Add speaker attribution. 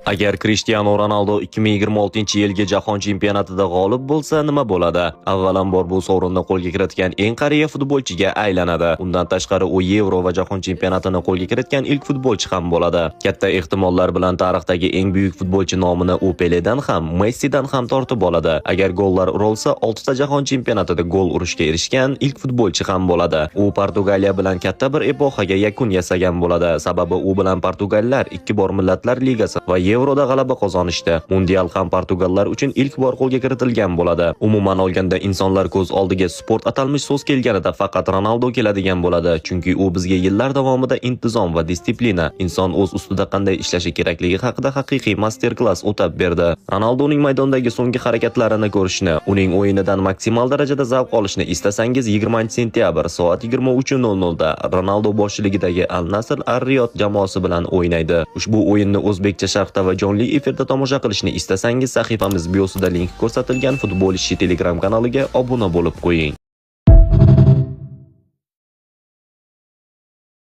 Speaker 1: Agar Krishtianu Ronaldu 2026-yilgi Jahon chempionatida g'olib bo'lsa, nima bo'ladi? Avvalambor, bu sovrinni qo'lga kiritgan eng qariya futbolchiga aylanadi. Undan tashqari, u Yevro va Jahon chempionatini qo'lga kiritgan ilk futbolchi ham bo'ladi. Katta ehtimollar bilan tarixdagi eng buyuk futbolchi nomini u Peledan ham, Messidan ham tortib oladi. Agar gollar urilsa, 6 ta Jahon chempionatida gol urishga erishgan ilk futbolchi ham bo'ladi. U Portugaliya bilan katta bir epoxaga yakun yasagan bo'ladi. Sababi u bilan portugallar ikki bor Millatlar Ligasi va Yevroda g'alaba qozonishdi. Mundial ham portugallar uchun ilk bor qo'lga kiritilgan bo'ladi. Umuman olganda, insonlar ko'z oldiga sport atalmish so'z kelganida faqat Ronaldo keladigan bo'ladi, chunki u bizga yillar davomida intizom va дисциплина, inson o'z ustida qanday ishlashi kerakligi haqida haqiqiy master-klass o'tab berdi. Ronaldoning maydondagi so'nggi harakatlarini ko'rishni, uning o'yinidan maksimal darajada zavq olishni istasangiz, 20 sentyabr soat 23:00 da Ronaldo boshchiligidagi Al Nasr Ar-Riyod jamoasi bilan o'ynaydi. Ushbu o'yinni o'zbekcha sharhda va jonli efirda tomosha qilishni istasangiz, sahifamiz biosida link ko'rsatilgan Futbol ishi Telegram kanaliga obuna bo'lib qo'ying.